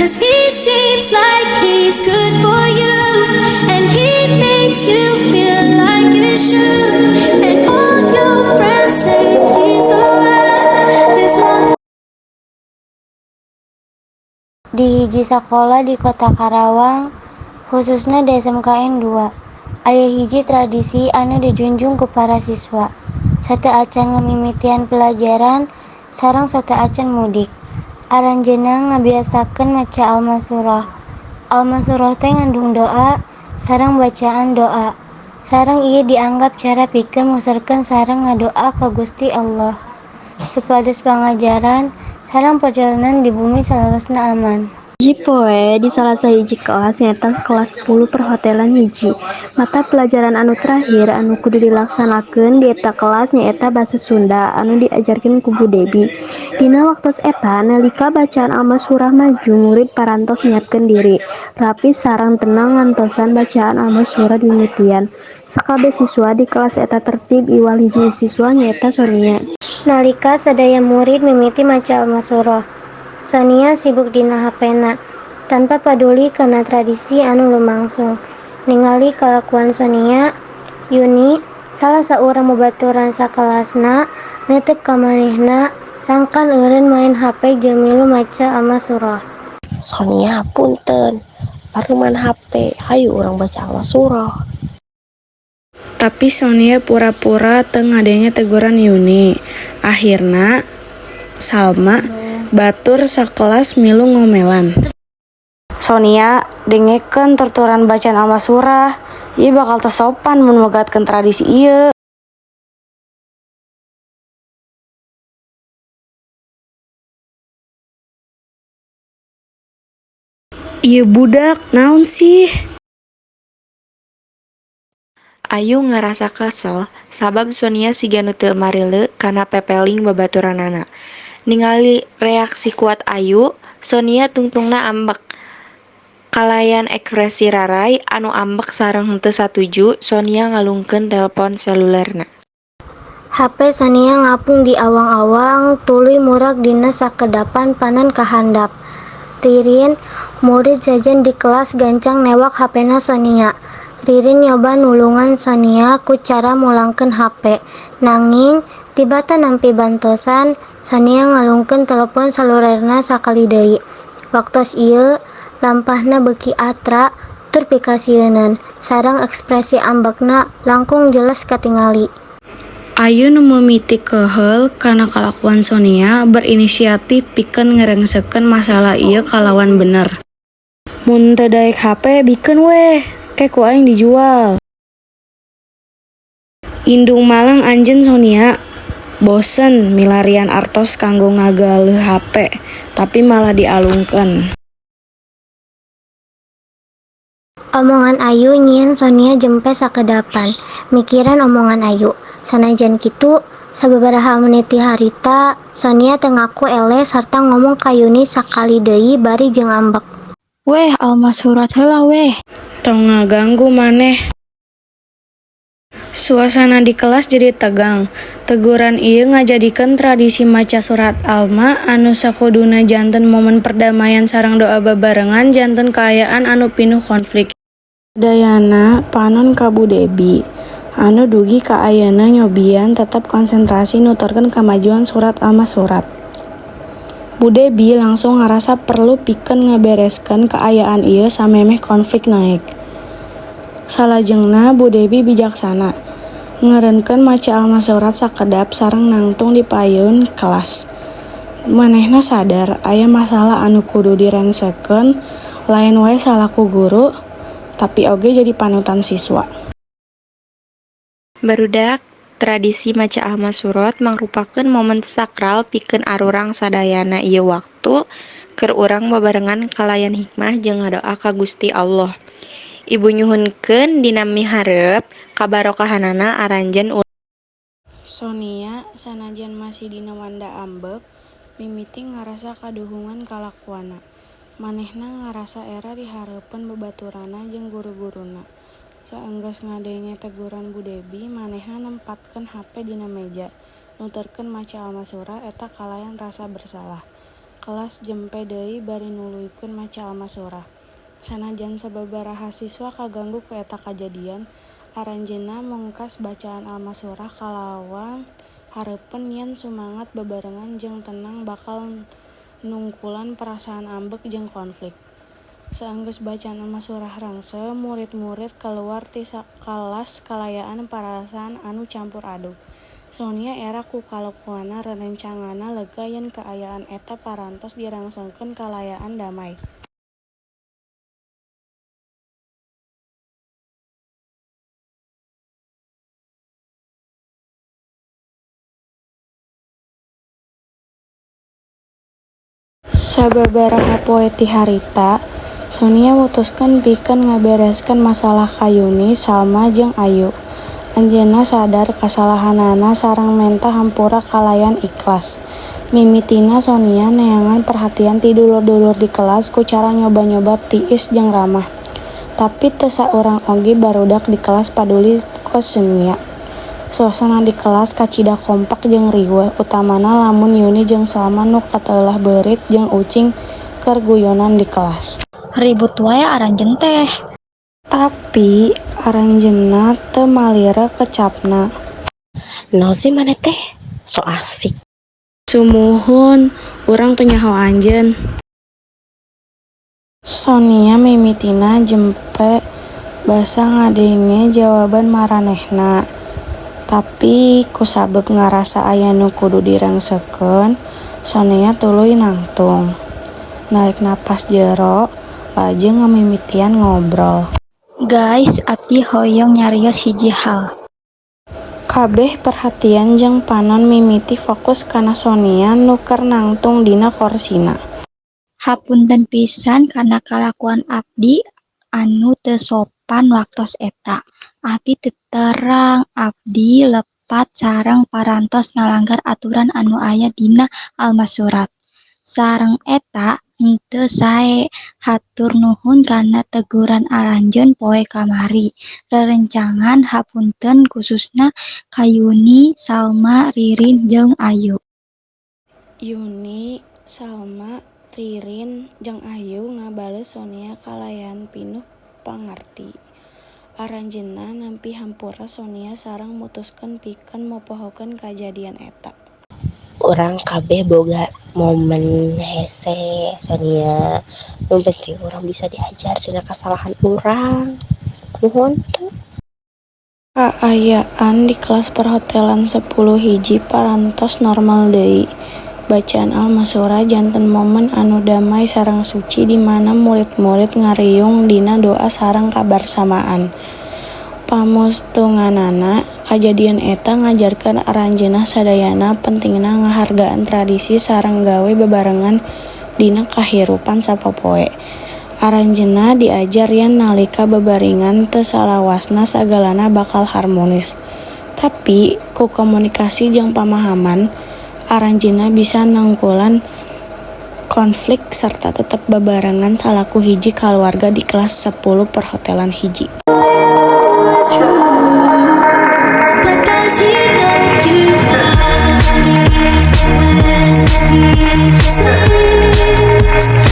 'Cause he seems like he's good for you, and he makes you feel like you should. And all your friends say he's the one. His love. Di hiji sakola di Kota Karawang, khususna di SMKN 2, aya hiji tradisi anu dijunjung ku para siswa. Sateuacan ngamimitian pelajaran sareng sateuacan mudik, aranjeunna ngabiasakeun maca Al-Masurah. Al-Masurah teh ngandung doa sareng bacaan doa, sareng ieu dianggap cara pikeun muserkeun sareng ngadoa ka Gusti Allah supados pangajaran sareng perjalanan di bumi salawasna aman. Hiji poe di salah sahiji kelas, nyaeta kelas 10 Perhotelan 1. Mata pelajaran anu terakhir anu kudu dilaksanakeun di eta kelas nyaeta Basa Sunda anu diajarkeun ku Bu Debi. Dina waktos eta, nalika bacaan Al-Masurah maju, murid parantos nyiapkeun diri, rapi sareng tenang ngantosan bacaan Al-Masurah dimimitian. Sakabeh siswa di kelas eta tertib iwal hiji siswa, nyaeta Sonia. Nalika sadaya murid mimiti maca Al-Masurah, Sonia sibuk dina hapena, tanpa paduli kana tradisi anu lumangsung. Ningali kalakuan Sonia, Yuni, salah saurang babaturan sakelasna, netep ka manehna sangkan eureun maen hape jeung milu maca Al-Masurah. Sonia, punten, pareuman hape, hayu urang baca Al-Masurah. Tapi Sonia pura-pura teu ngadenge teguran Yuni. Akhirna Salma, batur sakelas, milu ngomelan. "Sonia, dengekeun tuturan bacaan Al-Masurah. Ieu bakal teu sopan mun megatkeun tradisi ieu." Ieu budak naon sih? Ayu ngarasa kesel sabab Sonia siga nu teu mareule kana pepeling babaturanna. Ningali reaksi kuat Ayu, Sonia tungtungna ambek. Kalayan ekspresi raray anu ambek sareng henteu satuju, Sonia ngalungkeun telpon selulerna. Hape Sonia ngapung di awang-awang tuluy murag dina sakedapan panon ka handap. Ririn, murid sejen di kelas, gancang newak hapena Sonia. Ririn nyoba nulungan Sonia ku cara mulangkeun hape. Nanging, tibata nampi bantosan, Sonia ngalungkeun telepon selulerna sakali deui. Waktos ieu, lampahna beuki atra tur pikasieunan, sareng ekspresi ambekna langkung jelas katingali. Ayu nu mimiti keheul kana kalakuan Sonia berinisiatif pikeun ngarengsekeun masalah ieu kalawan bener. "Mun teu daek hape, bikeun weh, ke ku aing dijual." "Indung malang anjeun, Sonia, bosen milarian artos kanggo ngagaleuh hape, tapi malah dialungkeun." Omongan Ayu nyieun Sonia jempe sakedapan, mikiran omongan Ayu. Sanajan kitu, sababaraha menit ti harita, Sonia teu ngaku eleh sarta ngomong ka Yuni sakali deui bari jeung ambek. Weh, Almasurat heula weh. "Tong ngaganggu maneh." Suasana di kelas jadi tegang. Teguran ieu ngajadikeun tradisi maca surat Alma anu sakuduna janten momen perdamaian sareng doa babarengan janten kaayaan anu pinuh konflik. Sadayana panon ka Bu Debi, anu dugi ka ayeuna nyobian tetep konsentrasi nuturkeun kamajuan surat Al-Masurat. Bu Debi langsung ngarasa perlu pikeun ngabereskeun kaayaan ieu samemeh konflik naek. Salajengna Bu Debi bijaksana, ngeureunkeun maca Al-Masurat sakedap sareng nangtung di payun kelas. Manehna sadar aya masalah anu kudu direngsekeun, lain wae salaku guru, tapi oge jadi panutan siswa. Barudak, tradisi maca Al-Masurot mangrupakeun momen sakral pikeun arurang sadayana. Ieu waktu keur urang babarengan kalayan hikmah jeung ngadoa ka Gusti Allah. Ibu nyuhunkeun dina miharep kabarokahanana aranjeun. Sonia, sanajan masih dina wanda ambek, mimiti ngarasa kaduhungan kalakuanna. Manehna ngarasa era di hareupeun babaturanna jeung guru-guruna. Saenggeus ngadenge teguran Bu Debi, manehna nempatkeun hape dina meja, nuturkeun maca Al-Masurah eta kalayan rasa bersalah. Kelas jempe deui bari nuluykeun maca Almasurah. Sanajan sababaraha siswa kaganggu ku eta kajadian, aranjeunna mungkas bacaan Almasurah kalawan hareupeun yen sumangat babarengan jeung tenang bakal nungkulan perasaan ambek jeung konflik. Saenggeus bacaan Almasurah rengse, murid-murid kaluar ti kelas kalayaan parasaan anu campur aduk. Sonia era ku kalakuan rerencanganna, lega yen kaayaan eta parantos direngsekeun kalayaan damai. Sababaraha poe ti harita, Sonia mutuskeun pikeun ngabereskeun masalah ka Yuni, Salma jeung Ayu. Anjeunna sadar kasalahanana sareng menta hampura kalayan ikhlas. Mimitina Sonia neangan perhatian ti dulur-dulur di kelas ku cara nyoba-nyoba tiis jeung ramah. Tapi teu saurang oge barudak di kelas paduli ka Sonia. Suasana di kelas kacida kompak jeung riweuh, utamana lamun Yuni jeung Salma nu kateulah beurit jeung ucing keur guyonan di kelas. Ribut wae aranjeun teh. Tapi aranjeunna teu malire kecapna. Naon sih maneh teh? Sok asik. Sumuhun, urang teu nyaho anjeun. Sonia mimitina jempe basa ngadenge jawaban maranehna. Tapi kusabab ngarasa aya nu kudu direngsekeun, Sonia tuluy nangtung. Narik napas jero, lajeng ngamimitian ngobrol. Guys, abdi hoyong nyarios hiji hal. Kabeh perhatian jeung panon mimiti fokus kana Sonia nu keur nangtung dina korsina. Hapunten pisan kana kalakuan abdi anu teu sopan waktos eta. Abdi teu terang abdi lepat sareng parantos ngalanggar aturan anu aya dina Almasurat. Sareng eta henteu sae, hatur nuhun kana teguran aranjeun poe kamari. Rerencangan hapunten khususna ka Yuni, Salma, Ririn jeung Ayu. Yuni, Salma, Ririn jeung Ayu ngabales Sonia kalayan pinuh pangarti. Aranjeunna nampi hampura Sonia sareng mutuskeun pikeun mopohokeun kajadian eta. Urang kabeh boga momen hese, Sonia. Nu penting urang bisa diajar dina kasalahan urang. Nuhun teu? Kaayaan di kelas perhotelan 10 hiji parantos normal deui. Bacaan Almasurah janten momen anu damai sareng suci di mana murid-murid ngariung dina doa sareng kabarsamaan. Pamustunganana, kajadian eta ngajarkeun aranjeunna sadayana pentingna ngahargaan tradisi sareng gawe babarengan dina kahirupan sapopoe. Aranjeunna diajar yen nalika babarengan teu salawasna sagalana bakal harmonis. Tapi ku komunikasi jeung pamahaman, aranjeunna bisa nungkulan konflik serta tetep babarengan salaku hiji kaluarga di kelas 10 perhotelan hiji. Was true. But does he know you call me when he sleeps?